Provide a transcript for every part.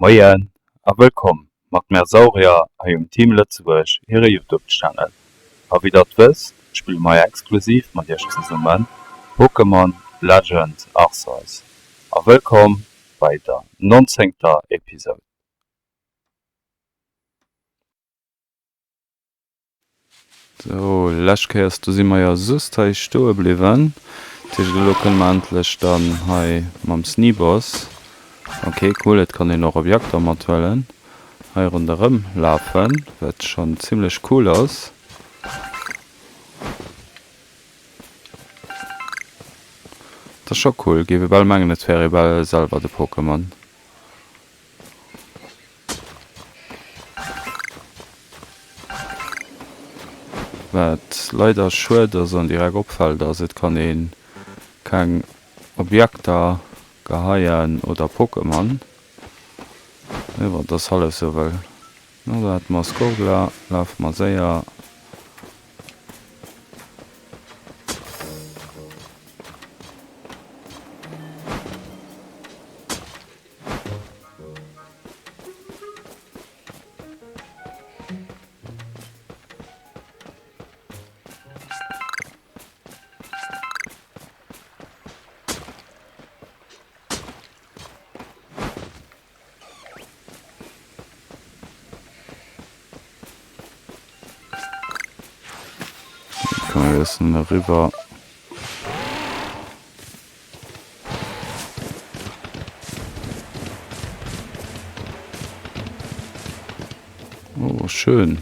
Moien a wëllkomm mat Mersaurier hei um Team Lëtzebuerg hire Youtube Channel. A wéi der et wësst spille mer exklusiv mat iech zesummen Pokémon Legends Arceus. A wëllkomm bei der nonzéngter Episode. Sou, lescht Kéiers do si mer jo soss hei stoe bliwwen. Dat heescht elo kënne mer endlech dann hei mam Sneeboss, ok cool, et kann een och Objekter mathuelen, hei ronderëm lafen, wat schonn zimlech cool ass. Dat ass scho cool, géif ee bal mengen et wär ee bal selwer de Pokémon. Wat leider schued ass an direkt opfällt ass, et kann een keng Objekter geheien oder Pokémon. Mee bon, et ass hallef sou wëll. No, do hate mer Skorgla, lafe mer séier. Komm mir bëssen eriwwer. Oh, schön.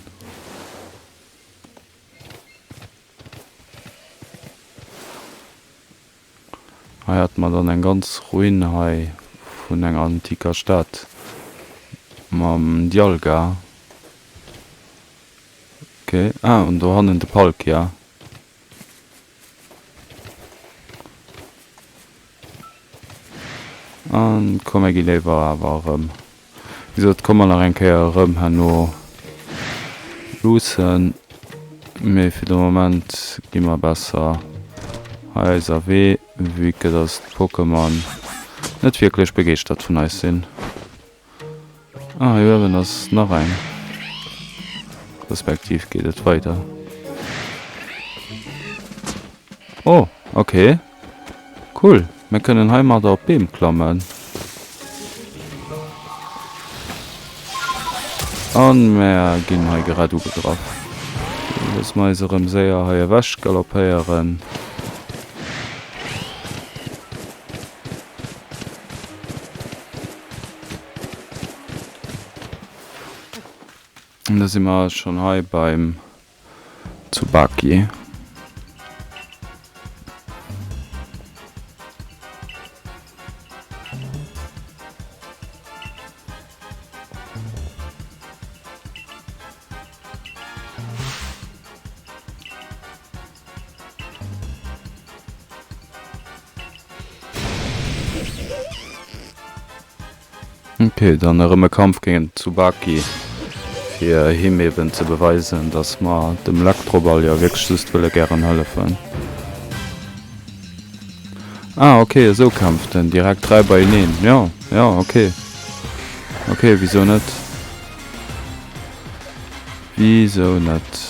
Hei hat mer dann eng ganz Ruin hei vun enger antiker Stad mam Dialga. Okay, ah, an do hannen de Palkia. An komm mir gi léiwer awer erëm, wéi gesot, komme mer nach eng Kéier erëm herno luussen, mee fir de Moment gi mer besser hei eiser Wee, vue que dass d'Pokémon net wierklech begeeschtert vun eis sinn. Ah, hei uewen ass nach eng. Respektiv geet et weider. Oh, okay. Cool. Mir kënnen heimadder op Beem klammen. An mär ginn hei grad ugegraff. Loosse mer eis erëm séier hei ewech galoppéieren. An da si mer schonn hei beim Tsubaki. Ok, dann erëm e Kampf géint Tsubaki, fir him eben ze beweisen, dass mer dem Lektroball jo wierklech just wëlle gären hëllefen. Ah, ok, esou kämpft en, direkt 3 beieneen. Jo, jo, ok. Ok, wisou net? Wisou net?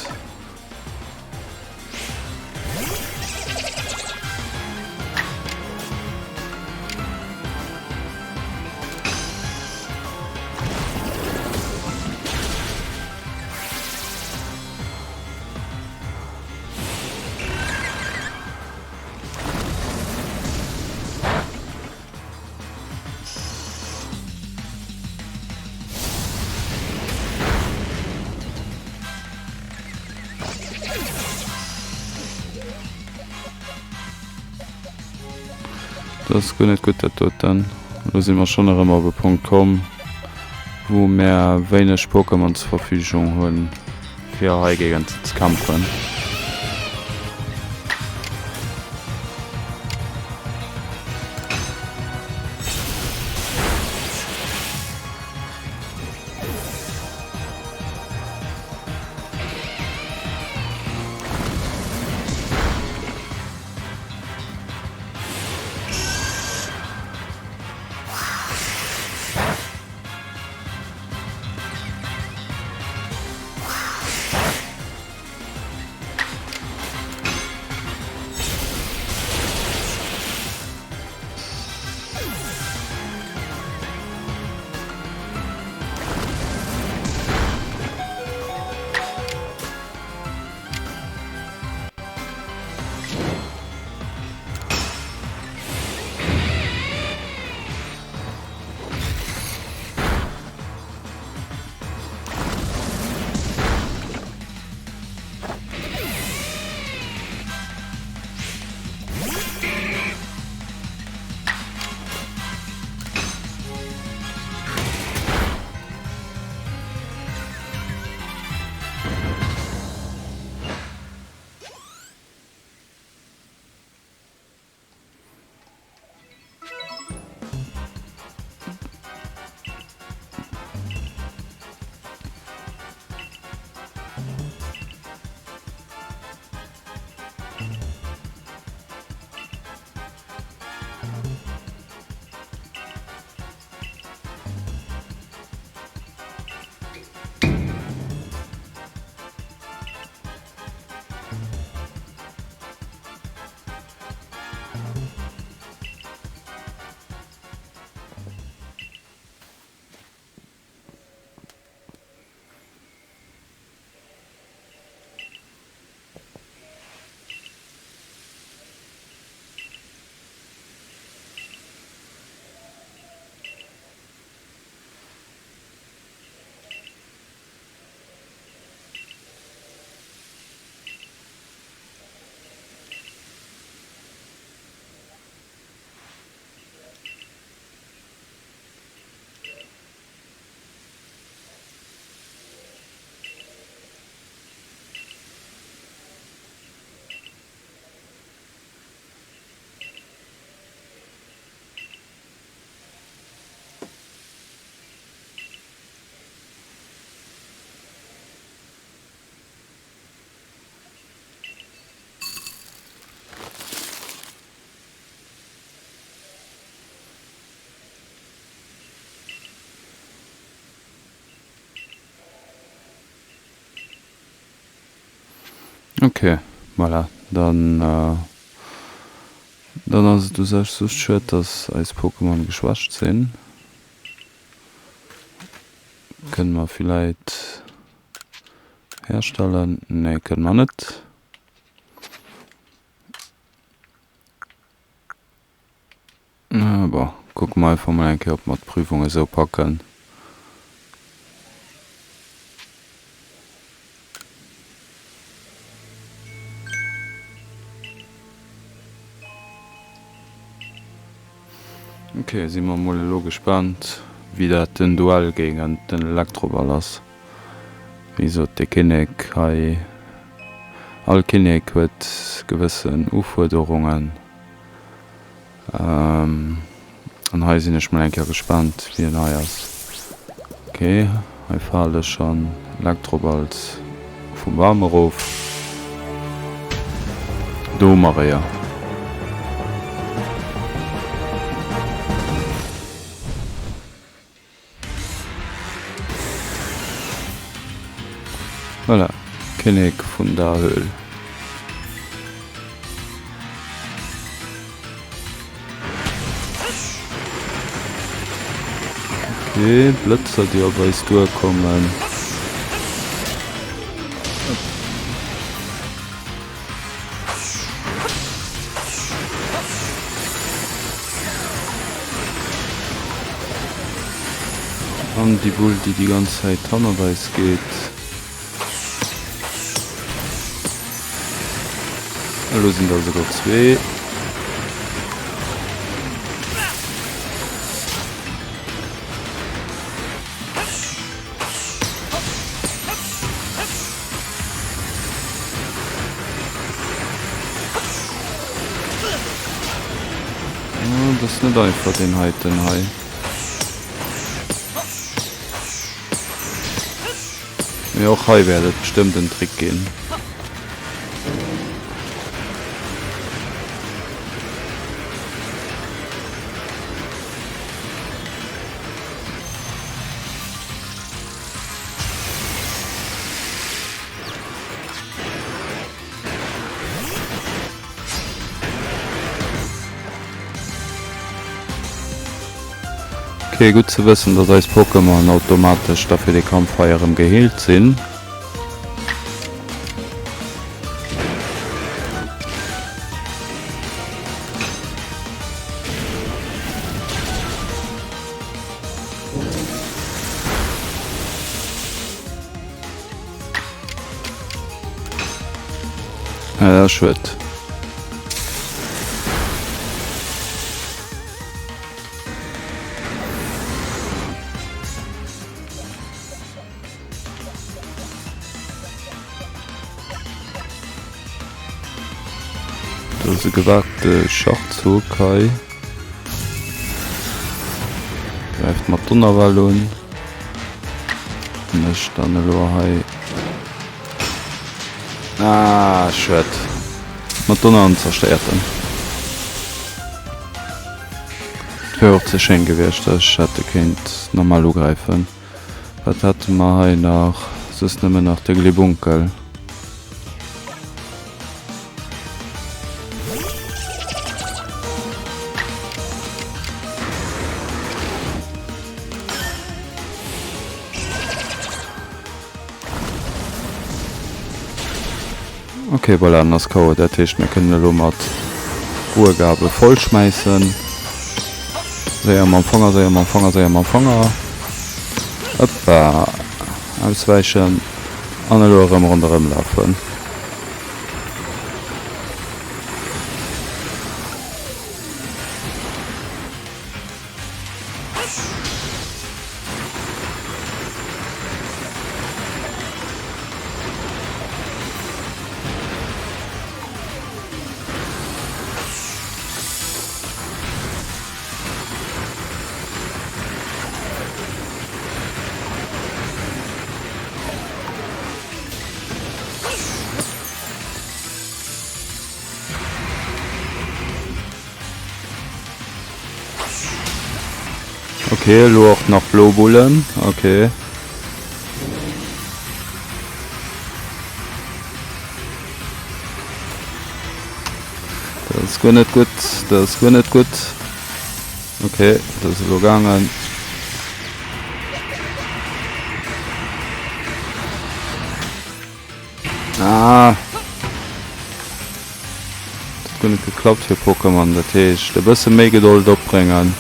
Dat ass guer net gutt dat doten. Elo si mer schonn erëm op e Punkt komm, wou mär wéineg Pokémon zur Verfügung hunn, fir hei géigent se ze kämpfen. Ok, voilà, dann dann ass et u sech just schued, dass eis Pokémon geschwächt sinn. Kënne mer villäit herstellen? Nee, kënne mer net. Bon, kucke mer einfach mol eng Kéier, ob mer d'Prüfung esou packen. Ok, si mer mol elo gespaant, wéi dat den Duell géingent den Elektroball ass. Wéi sot de Kinnek hei, all Kinnek huet gewëssen Ufuerderungen. An hei sinn ech mol eng Kéier gespaant wéi en hei ass. Ok, hei fale schonn Elektroballs vum Bam erof. Do hu mer e jo. Voilà, Kinnek vun der Höhl. Okay, Blëtzer déi op eis duerkommen. An déi Bull déi déi ganz Zäit hannert eis geet. Elo sinn der esouguer zwee. Dat ass net einfach deen heiten hei. Mee och hei wäert et bestëmmt en Trick ginn. Ok, gutt ze wëssen, dass eis Pokémon automatesch da fir de Kampf hei erëm geheelt sinn. Ah, schued. Do ass e gewagte Schachzug hei. Gräift mat Donnerwell un. Mécht dann elo hei. Ah, schued. Mat Donner an zerstéiert en. Et wär och ze schéin gewiescht, dass ech hätte kéint normal ugräifen. Wat hate mer hei nach? Soss nëmmen nach de Glibunkel. Ok, voilà, en ass KO. Dat heescht, mir kënnen elo mat Ruhegabe vollschmäissen. Séier mam Fanger, séier mam Fanger, séier mam Fanger. Hoppa. Auswäichen. An elo erëm ronderëm lafen. Ok, elo och nach blo Bullen, ok. Dat ass guer net gutt, dat ass guer net gutt. Ok, dat ass elo gaangen. Ah! Dat huet guer net geklappt fir Pokémon, dat heescht e bësse méi Gedold opbréngen.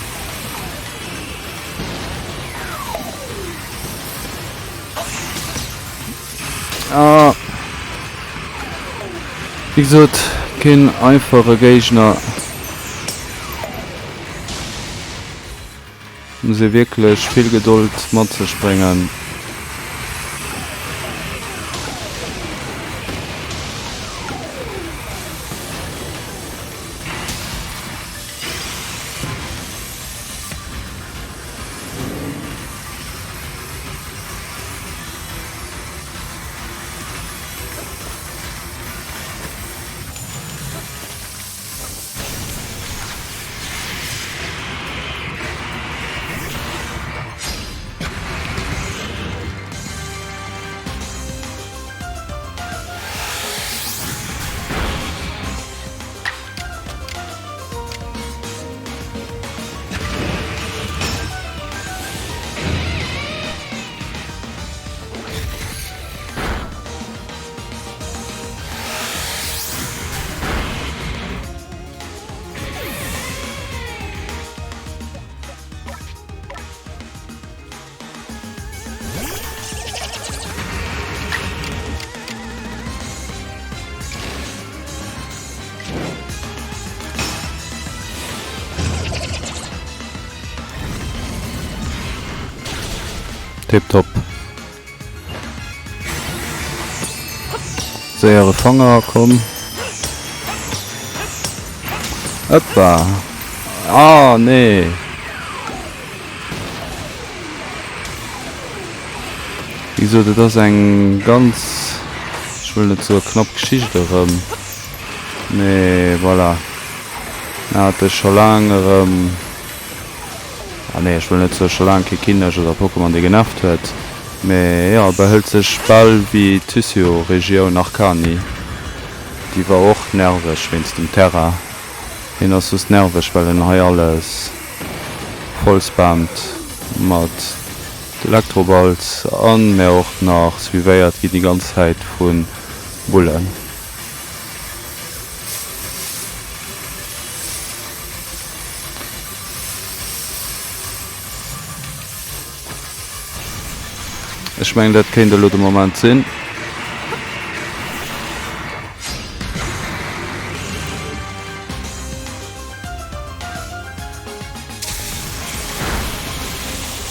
Ah! Wéi gesot, keen einfache Géigner. Muss ee wierklech vill Gedold mat sech bréngen. Tiptop. Séiere Fanger, komm. Ëppa. Ah, nee. Wéi gesot, et ass eng ganz, ech wëll net soe knapp Geschicht erëm, mee voilà. Mir hate scho laang erëm, ah nee, ech wëll net soe scho laang kee Kinneg oder Pokémon, dee genervt huet, mee jo, e behëlt sech bal wéi d'Hysio-Regioun Arcani. Déi war och nerveg wéinst dem Terrain. Hien ass just nerveg, well en hei alles voll spamt mat Elektroballs an mär och nach suivéiert ginn déi ganz Zäit vu Bullen. Ech mengen dat kéint elo de Moment sinn.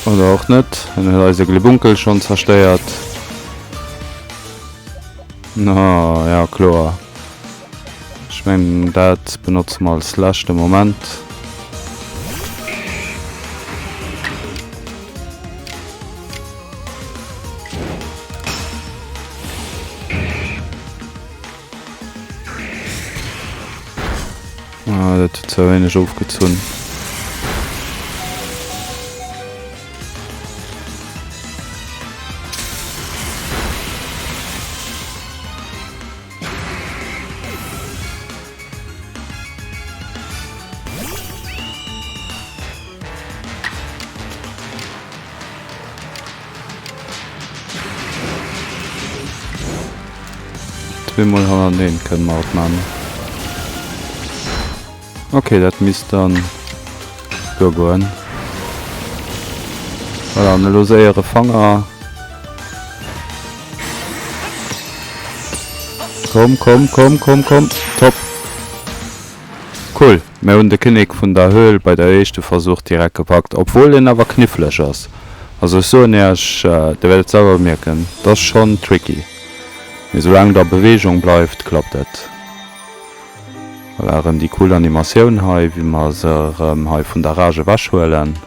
Oder och net. En huet eise Glibunkel schonn zerstéiert. Na ja, kloer. Ech mengen dat benotze mer als leschte Moment. Ah, dat huet ze wéineg ofgezunn. Zweemol hannerteneen kënne mer et man. Ok, dat misst dann duergoen. Voilà, an elo séiere Fanger. Komm, komm, komm, komm, komm. Top. Cool. Mir hunn de Kinnek vun der Höhl bei der éischte Versuch direkt gepackt, obwuel en awer kniffleg ass. Also ech soen iech, dir wäert et selwer bemierken, et ass schonn tricky. Mee soulaang der a Beweegung bleift, klappt et. Voilà, erëm déi cool Animatioun hei, wéi mer se erëm hei vun der Rage ewech huelen.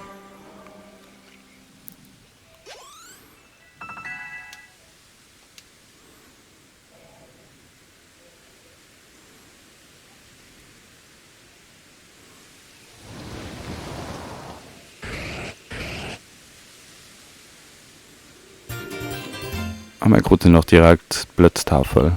A mir kruten och direkt d'Blëtztafel.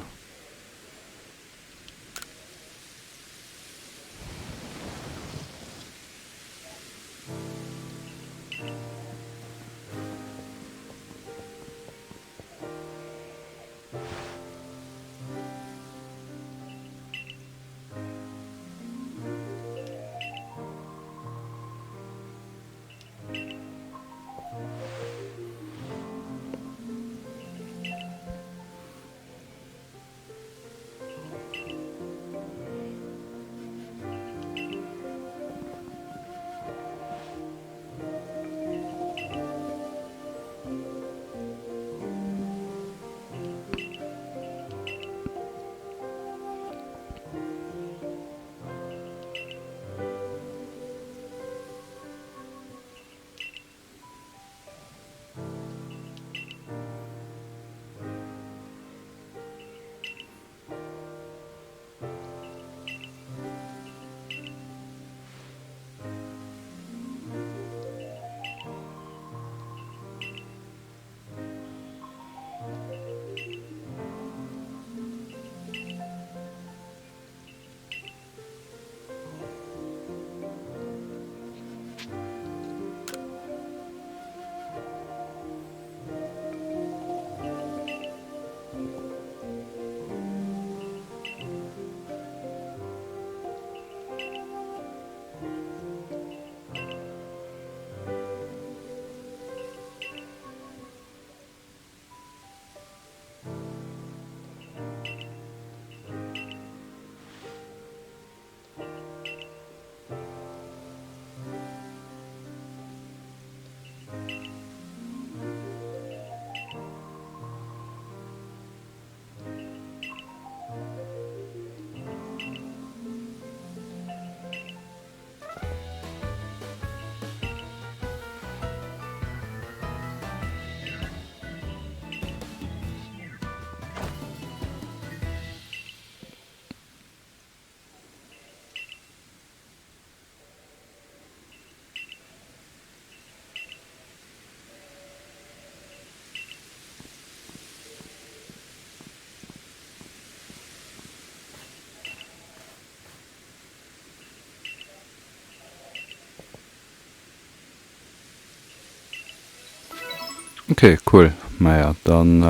Ok, cool. Maja, dann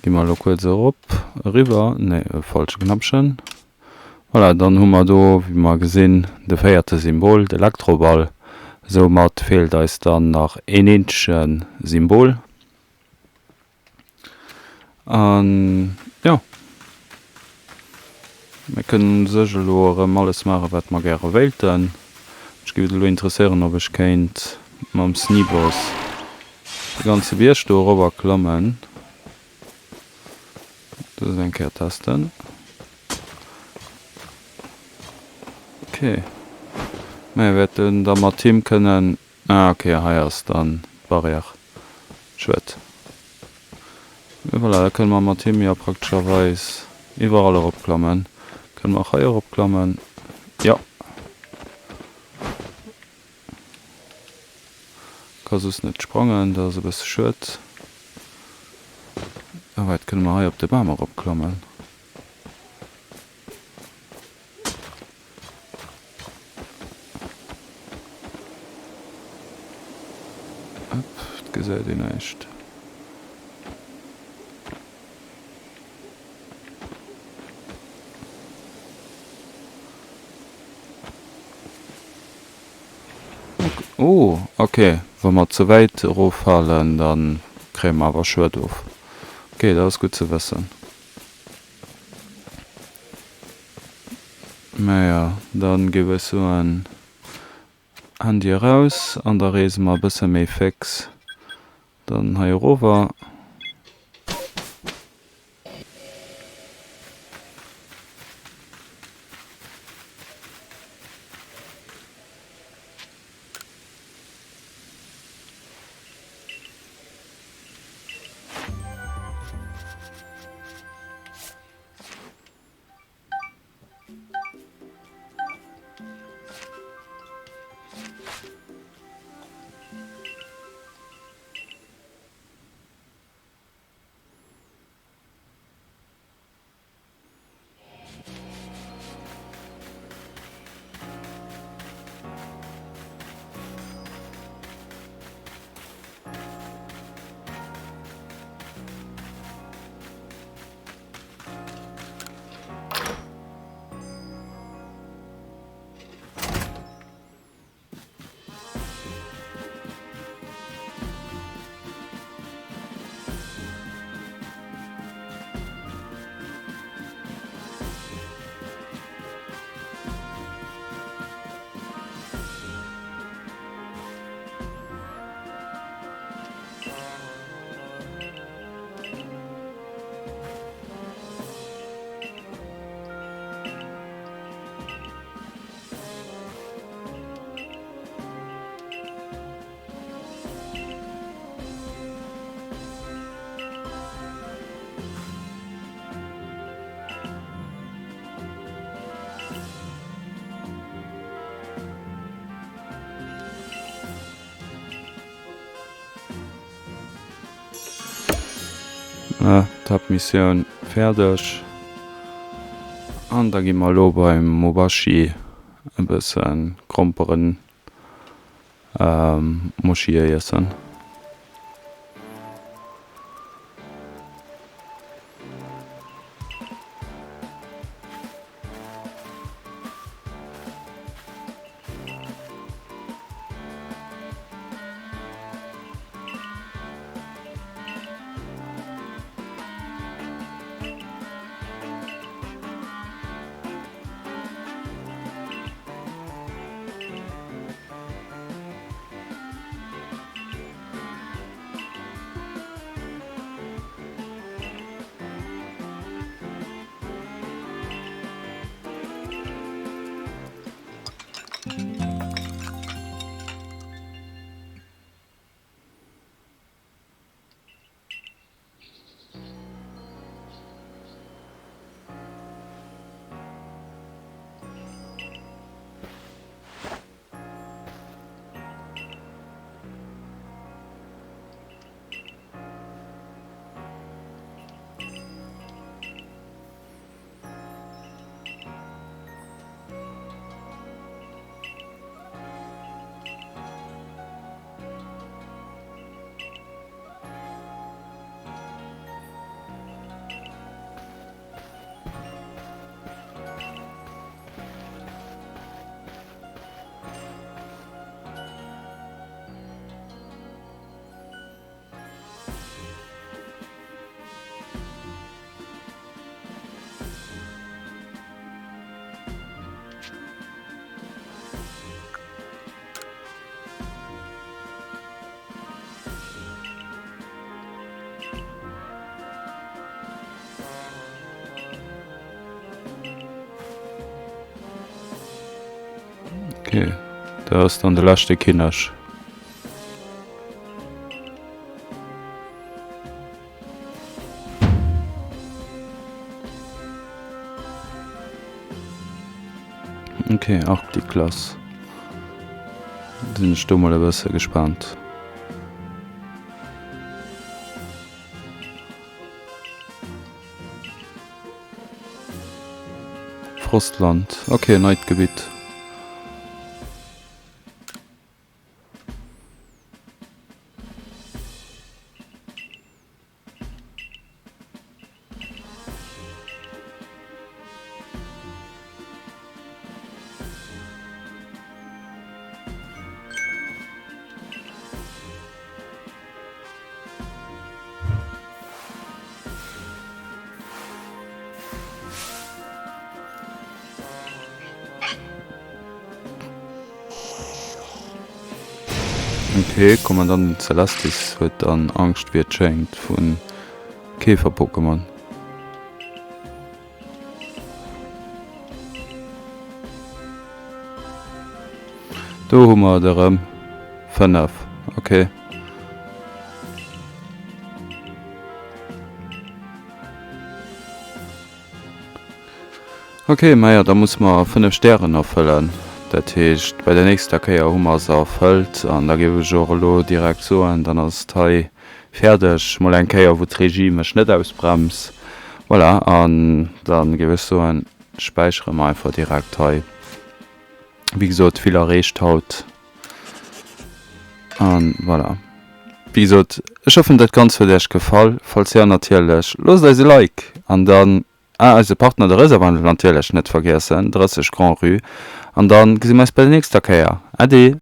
gi mer elo kuerz erop, eriwwer, nee, e falsche Knappchen. Voilà, dann hu mer do, wéi mer gesinn, de véierte Symbol, de Elektroball. Soumat feelt eis dann nach een eenzege Symbol. An jo, mir kënnen u sech elo erëm alles maachen, wat mer gäre wéilten. Mech géif et elo interesséieren, ob ech kéint mam Sneeboss de ganze Bierg do erower klammen. Dat eng Kéier testen. Ok, mir wäerten da mat him kënnen. Ah ok, hei ass dann d'Barrière. Schued. Mee voilà, da kënne mer mat him jo praktescherweis iwwerall eropklammen. Kënne mer och hei eropklammen? Jo. Ka soss net sprangen, dat ass e bësse schued. A wat, kënne mer hei op de Bam eropklammen? Et gesäit een näischt. Oh, ok, wa mer ze wäit eroffalen, da kréie mer awer Schued of. Ok, dat ass gutt ze wëssen. Naja, dann géif ech soen, Handy eraus an da reese mer e bësse méi féx dann hei erover. D'Haaptmissioun fäerdeg an da gi mer elo beim Mobashi e bëssen Gromperen Moschie iessen. Ok, dat ass dann de leschte Kinneg. Ok, Arctic-Klass. Sinn ech do mol e bësse gespaant. Frostland, ok, neit Gebitt. Ok, Kommandant Celestis huet dann Angscht wéi et schéngt vun Käfer-Pokémon. Do hu mer et erëm. 5, ok. Ok, maja, da musse mer 5 Stären erfëllen. Dat heescht, bei der nächster Kéier hu mer se erfëllt. An da géif ech och elo direkt soen, dann ass et hei fäerdeg. Mol eng Kéier, wou d'Regie mech net ausbrems. Voilà, an da géif ech soen, späichere mer einfach direkt hei. Wéi gesot, vill erreecht haut. An voilà. Wéi gesot, ech hoffen dat Ganzt huet Iech gefall. Falls jo, natierlech, loosst eis e Like an dann, ah, eise Partner de Reserwandel natierlech net vergiessen, 30 Grand-Rue. An dann gesi mer eis bei der nächster Kéier. Äddi!